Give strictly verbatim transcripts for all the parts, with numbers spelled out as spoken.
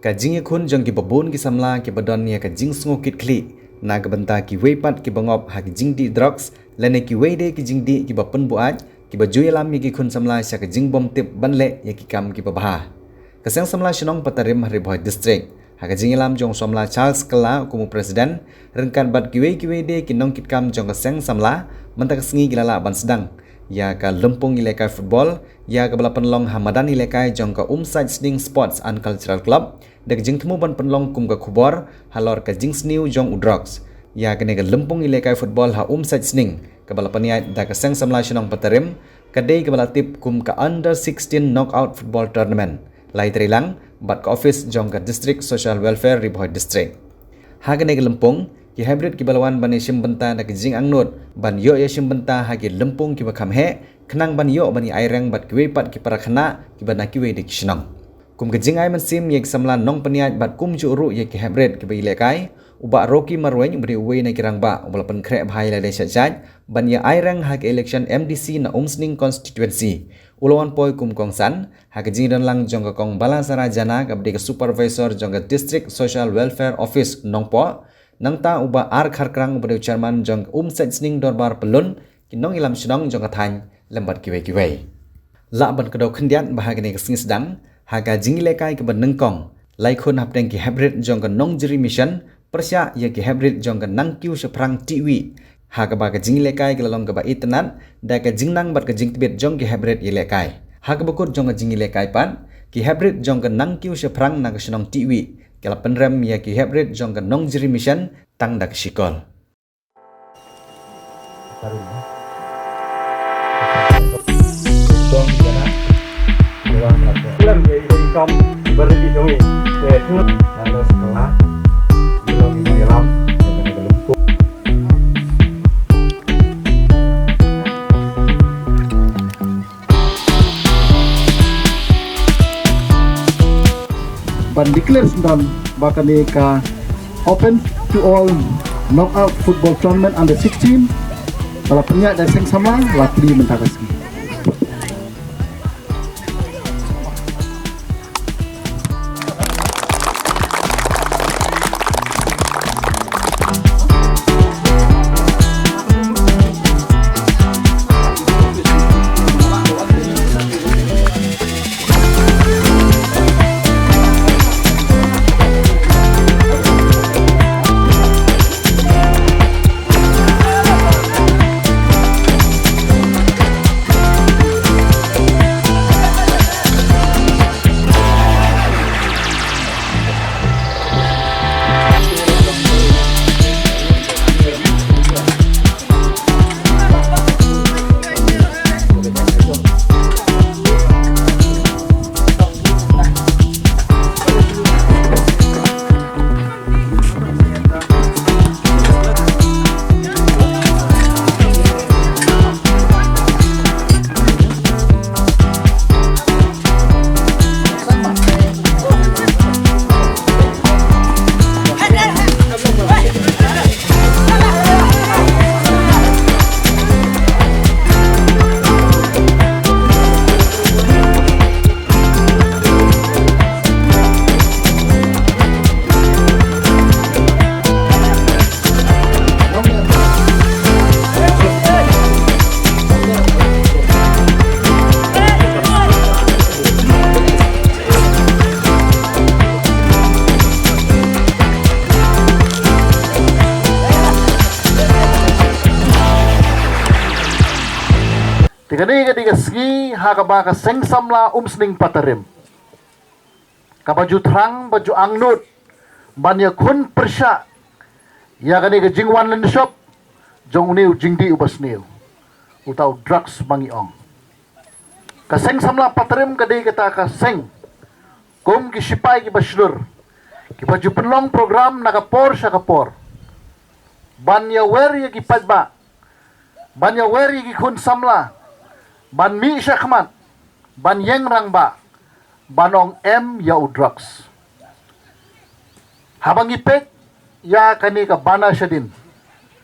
Ka jingïakhun jong kiba bun ki samla kiba don ïa ka jingsngewkitkhlieh na ka bynta kiwei pat kiba ngop ha ki jingdih drugs lane kiwei de ki jingdih kiba pynbuaid, kiba ju ïalam ïa ki khun samla sha ka jingbymtip ban leh ïa ki kam kiba bha. Ka Seng Samla Shnong Patarim ha Ri Bhoi District, ha ka jingïalam jong u samla Charles Kylla kum u president, ryngkat bad kiwei kiwei de ki nongkitkam jong ka Seng Samla, mynta ka sngi ki la lah ban sdang ïa ka lympung ïalehkai football ïa kaba la pynlong ha madan ïalehkai jong ka Umsait Sning Sports and Cultural Club, da ka jingthmu ban pynlong kum ka khubor halor ka jingsniew jong u drugs. Ïa kane ka lympung ïalehkai football ha Umsait Sning, kaba la pynïaid da ka Seng Samla Shnong Patarim, ka dei kaba la tip kum ka Under sixteen Knockout Football Tournament, la ïatreilang bad ka office jong ka District Social Welfare Ri Bhoi District. Ha kane ka lympung, ki hybrid kiba la wan ban ïashim bynta da ka jingangnud ban ïoh ïashim bynta ha ki lympung kiba kham heh, khnang ban ïoh ban ïa aireng bad kiwei pat ki para khynnah kiba na kiwei de ki shnong. Kum ka jingai mynsiem ïa ki samla nongpynïaid bad kumjuh ruh ïa ki hybrid kiba ïalehkai, u Bah Rocky Marwein uba dei uwei na ki rangbah uba la pynkhreh bha ïa lade shait shait ban ïa aireng ha ka election M D C na Umsning Constituency, u la wan poi kum kongsan ha ka jingdonlang jong ka Kong Balasara Jana kaba dei ka supervisor jong ka District Social Welfare Office Nongpoh, nangta u Bah R Kharkrang uba dei u chairman jong ka Umsait Sning Dorbar Pyllun, ki nongïalam shnong jong ka thaiñ lem bad kiwei kiwei. Lah ban kdew khyndiat ba ha kane ka sngi sdang, ha ka jingïalehkai kaba nyngkong, lai khun hapdeng ki hybrid jong ka Nongjri Mission pyrshah ïa ki hybrid jong ka Nangkiew Shaphrang Tiwi, ha kaba ka jingïalehkai ka la long kaba itynnad da ka jingnang bad ka jingtbit jong ki hybrid ïalehkai. Ha kaba kut jong ka jingïalehkai pat, ki hybrid jong ka Nangkiew Shaphrang na ka shnong Tiwi ki la pynrem ïa ki hybrid jong ka Nongjri Mission tang da ka shikol. Ban declare syndon ba kane ka open to all knockout football tournament under sixteen, ba la pynïaid da Seng Samla, la plie mynta ka sngi. Te kane ka dei ka sngi ha kaba ka Seng Samla Umsning Patarim, kaba ju thrang ba ju angnud ban ïakhun pyrshah ïa kane ka jingwan lynshop jong une u jingdih uba sniew, uta u drugs ba ngi ong. Ka Seng Samla Patarim ka dei kata ka seng kum ki shipai kiba shlur, kiba ju pynlong program na ka por sha ka por ban ïawer ïa ki paidbah, ban ïawer ïa ki khun samla, ban mih shakhmat, ban ïeng rangbah, ban ong em ïa u drugs. Haba ngi peit ïa kane ka bana shadien,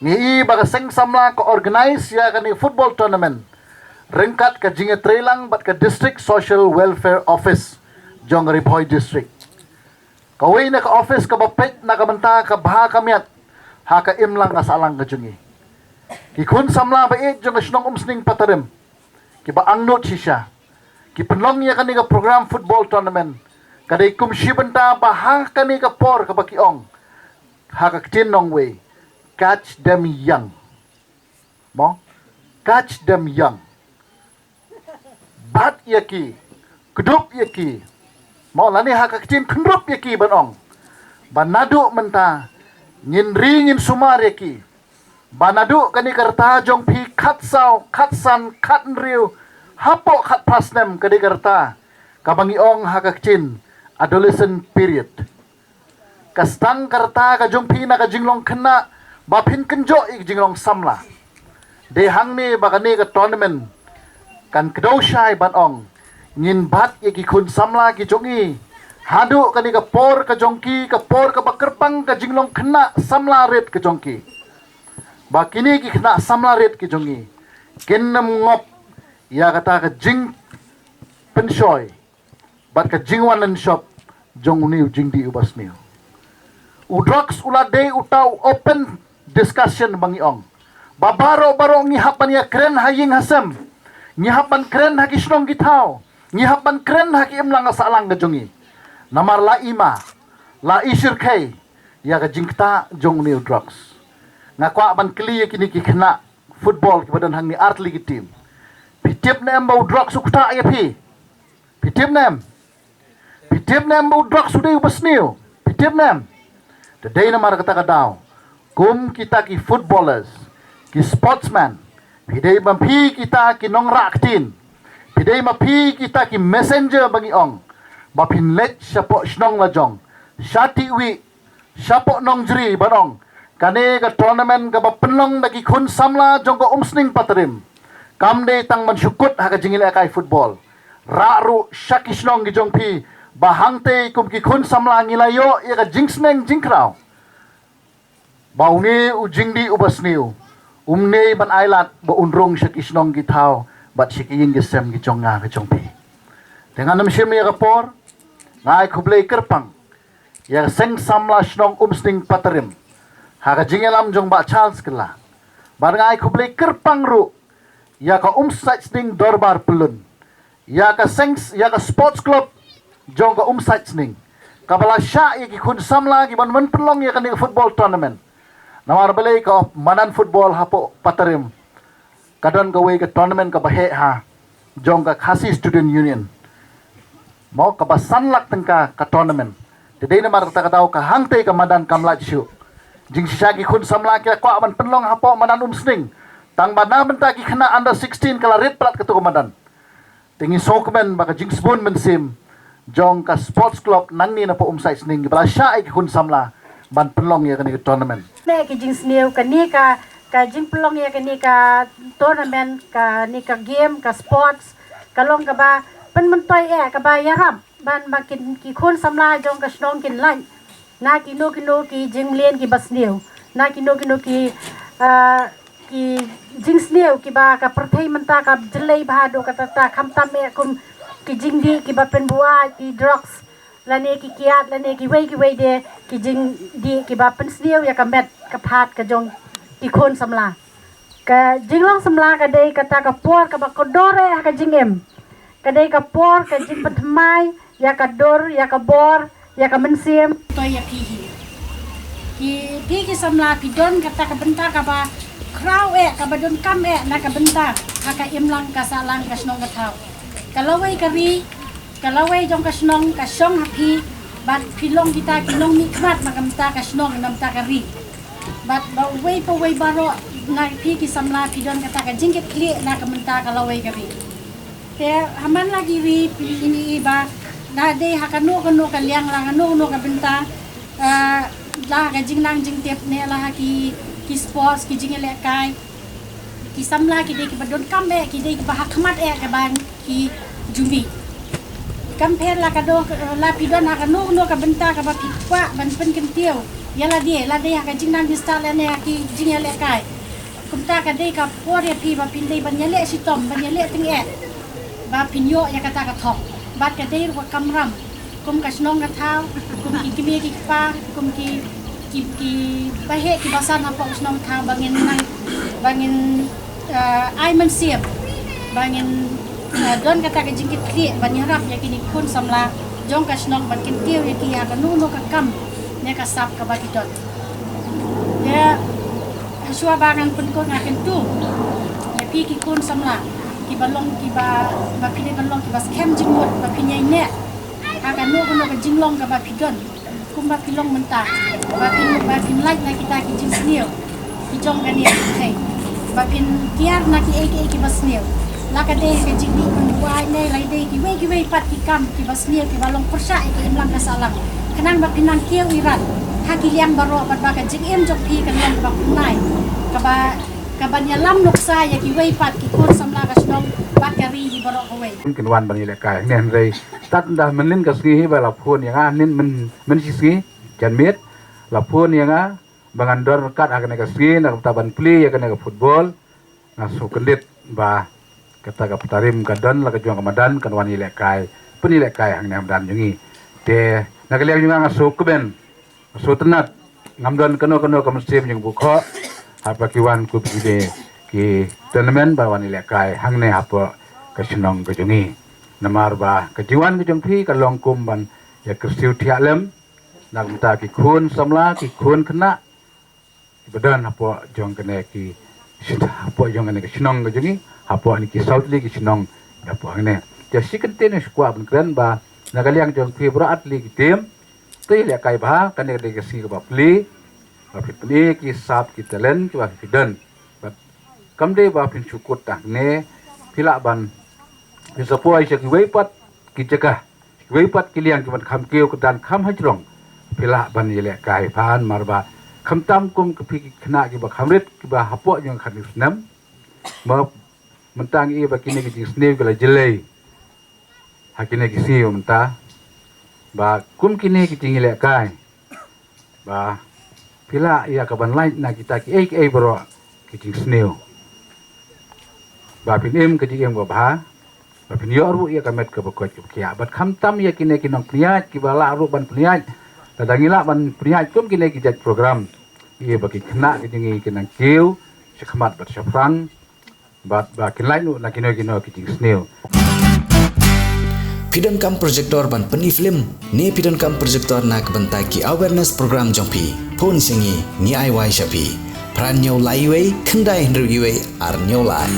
ngi i ba ka Seng Samla ka organise ïa kane football tournament ryngkat ka jingïatreilang bad ka District Social Welfare Office jong Ri Bhoi District. Ba wei na ka office kaba peit na ka bynta ka bha ka miat ha ka imlang ka sahlang ka jong ngi. Ki khun samla ba ïeit jong ka shnong Umsning Patarim, kiba angnud shisha, ki pynlong ïa kane ka program football tournament. Ka dei kum shi bynta ba ha kane ka por kaba ki ong ha ka ktien nongwei, catch them young. Mo? Catch them young. Bat ïa ki, kdup ïa ki. Mo, lane ha ka ktien khynrup ïa ki ban ong. Ba naduh mynta, ngin ri ngin sumar ïa ki. Ba naduh kane ka rta jong phi khatsaw, khatsan, khathynriew, hapoh khatphra snem ka dei ka rta kaba ngi ong ha ka ktien adolescent period. Ka sdang ka rta ka jong phi na ka jinglong khynnah ba phin kynjoh ïa ka jinglong samla. Dei hangne ba kane ka tournament kan kdew shai ban ong, ngin bat ïa ki khun samla ki jong ngi. Haduh kane ka por ka jong ki, ka por kaba kyrpang ka jinglong khynnah samla rit ka jong ki. Ba kine ki khynnah samla rit ki jong ngi kin ym ngop ïa kata ka jingpynshoi bad ka jingwan lynshop jong une u jingdih uba sniew. U drugs u la dei uta u open discussion ba ngi ong. Ba baroh baroh ngi hap ban ïa kren ha ïing ha sem. Ngi hap ban kren ha ki shnong ki thaw. Ngi hap ban kren ha ki imlang ka sahlang ka jong ngi. Namar la i ma, la i shyrkhei ïa ka jingktah jong une u drugs. Nga kwah ban kylli ïa kine ki khynnah football kiba don hangne artylli ki team. Phi tip ne em ba u drugs u ktah ïa phi? Phi tip ne em? Phi tip ne em ba u drugs u dei uba sniew? Phi tip ne em? Te dei namar kata ka daw, kum kita ki footballers, ki sportsman, phi dei ma phi kita ki nongrah ktien. Phi dei ma phi kita ki messenger ba ngi ong, ba phin leit shapoh shnong lajong, sha Tiwi, shapoh Nongjri ban ong, kane ka tournament kaba pynlong da ki khun samla jong ka Umsning Patarim kam dei tang ban shu kut ha ka jingïalehkai football. Rah ruh sha ki shnong ki jong phi, ba hangtei kum ki khun samla ngi la ïoh ïa ka jingsneng jingkraw ba une u jingdih uba sniew um dei ban ailad ba un rung sha ki shnong ki thaw bad sha ki ïing ki sem ki jong nga ki jong phi. Te ngan ym shim ïa ka por, nga ai khublei kyrpang ïa ka seng samla shnong Umsning Patarim ha ka jingïalam jong Bah Charles Kylla. Bad nga ai khublei kyrpang ruh ïa ka Umsaitsning Dorbar Pyllun, ïa ka seng, ïa ka sports club jong ka Umsaitsning, kaba la shah ïa ki khun samla kiban wan pynlong ïa kane ka football tournament. Namar balei ka madan football hapoh Patarim ka don kawei ka tournament kaba heh ha jong ka Khasi Student Union. Mo, kaba san lak tyngka ka tournament. Te dei namar kata ka daw ka hangtei ka madan kam lait shuh. Jingshisha ki khun samla ki la kwah ban pynlong hapoh madan Umsning, tang ba na bynta ki khynnah under sixteen ka la rit palat kato ka madan. Te ngi sngewkmen ba ka jingsbun mynsiem jong ka sports club nangne na poh Umsaitsning ba la shah ïa ki khun samla ban pynlong ïa kane ka tournament. Ne ki jingsniew kane ka, ka jingpynlong ïa kane ka tournament, kane ka game, ka sports, ka long kaba pynmyntoi eh, kaba ïarap ban ba kin, ki khun samla jong ka shnong kin lait na kino kino ki jingmlien kiba sniew, na kino kino ki, ah, ki jingsniew kiba ka pyrthei mynta ka jyllei bha haduh katta katta, khamtam eh kum ki jingdih kiba pynbuaid, ki drugs, lane ki kiad, lane kiwei kiwei de ki jingdih kiba pynsniew ïa ka met ka phad ka jong ki khun samla. Ka jinglong samla ka dei kata ka por kaba kordor eh ha ka jingim. Ka dei ka por ka jingpynthymmai ïa ka dur, ïa ka bor, ïa ka mynsiem. To ïa phi hi, ki, phi ki samla phi don kata ka bynta kaba khraw eh, kaba donkam eh na ka bynta ha ka imlang ka sahlang ka shnong ka thaw. Ka lawei ka ri, ka lawei jong ka shnong ka shong ha phi, bad phi long kita ki nongmihkhmat na ka bynta ka shnong, na ka bynta ka ri. Bad ba uwei pa uwei baroh na phi ki samla phi don kata ka jingkitkhlieh na ka bynta ka lawei ka ri. Te ha man la ki ri phi ïohi ba na dei ha kano kano ka liang, la kano kano ka bynta, ah, la ha ka jingnang jingtip ne la ha ki, ki sports, ki jingïalehkai, ki samla ki dei kiba donkam eh, ki dei kiba ha khmat eh kaba ki ju mih. Kam pher la ka do, la phi don ha kano kano ka bynta kaba phi kwah ban pynkyntiew ïa lade, la dei ha ka jingnang jingstad lane ha ki jingïalehkai. Kumta ka dei ka por ïa phi ba phin dei ban ïaleh shitom, ban ïaleh tyngeh, ba phin ïoh ïa kata ka thong. Bad ka dei ruh ka kamram Kum ka shnong ka thaw, kum ki kmie ki kpa, kum ki ki ki baheh ki basan hapoh ka shnong ka thaw, ba ngin nang, ba ngin, eh, ai mynsiem, ba ngin, eh, don kata ka jingkitkhlieh ban ïarap ïa kine ki khun samla jong ka shnong, ban kyntiew ïa ki ha kano kano ka kam ne ka sap kaba ki don. Te hashwa ba ngan pynkut, nga kyntu ïa phi ki khun samla kiba long, kiba, ba phi dei ban long kiba skhem jingmut, ba phin ïai neh ha kano kano ka jinglong kaba phi don, kumba phi long mynta, ba phin, ba phin lait na kita ki jingsniew ki jong kane ka pyrthei, ba phin kiar na kiei kiei kiba sniew, la ka dei ka jingdih pynbuaid ne la dei kiwei kiwei pat ki kam kiba sniew kiba long pyrshah ïa ka imlang ka sahlang, khnang ba phin nang kiew irat ha ki liang baroh, bad ba ka jingim jong phi kan long kaba pynai, kaba, kaban ïalam nuksa ïa kiwei pat ki khun samla ka shnong bad ka ri hi baroh kawei. Kin wan ban ïalehkai hangne, hynrei stad ynda mynnin ka sngi hi ba la phone ïa nga, mynnin, mynshi sngi janmiet la phone ïa nga ba ngan don ryngkat ha kane ka sngi na ka bynta ban plie ïa kane ka football. Nga sngewkyndit ba kata ka Pyntarim ka don la ka jong ka madan, kan wan ïalehkai, pynïalehkai hangne ha madan jong ngi. Te na ka liang jong nga, nga sngewkmen, nga sngewtynnat, ngam don kano kano ka mynsiem jingbukhok haba ki wan kum kine ki tournament ban wan ïalehkai hangne hapoh ka shnong ka jong ngi. Namar ba ka jingwan ka jong phi ka long kum ban ïa kyrsiew thiah lem na ka bynta ki khun samla, ki khun khynnah kiba don hapoh jong kane ki, hapoh jong kane ka shnong ka jong ngi, hapoh kine ki saw tylli ki shnong hapoh hangne. Te shi kyntien nga shu kwah ban kren ba na ka liang jong phi baroh ar tylli ki team, to ïalehkai bha, kane ka dei ka sngi kaba plie, ba phi pyni ki sap ki talent kiba phi don. Bad kam dei ba phin shu kut tang hangne, phi lah ban phin sa poi sha kiwei pat ki jaka, kiwei pat ki liang kiban kham kiew, ki don kham hajrong, phi lah ban ïalehkai bha, namar ba khamtam kum ki phi ki khynnah kiba kham rit kiba hapoh jong ka khathynñiew snem. Ma mynta ngi i ba kine ki jingsniew ki la jlei ha kine ki sngi mynta, ba kum kine ki jingïalehkai ba phi lah ïa kaban lait na kita kiei kiei baroh ki jingsniew, ba phin im ka jingim kaba bha, ba phin ïoh ruh ïa ka met kaba koit kaba khiah. Bad khamtam ïa kine ki nongpynïaid kiba lah ruh ban pynïaid, lada ngi lah ban pynïaid kum kine ki jait program, ïa ba ki khynnah ki jong ngi kin nang kiew shakhmat bad shaphrang, bad ba kin lait ruh na kino kino ki jingsniew. Phi donkam projector ban pyni film ne phi donkam projector na ka bynta ki awareness program jong phi? Phone sha ngi, ngi ai wai sha phi. Phra hynñiew lai wei, khyndai hynriew wei, ar hynñiew lai.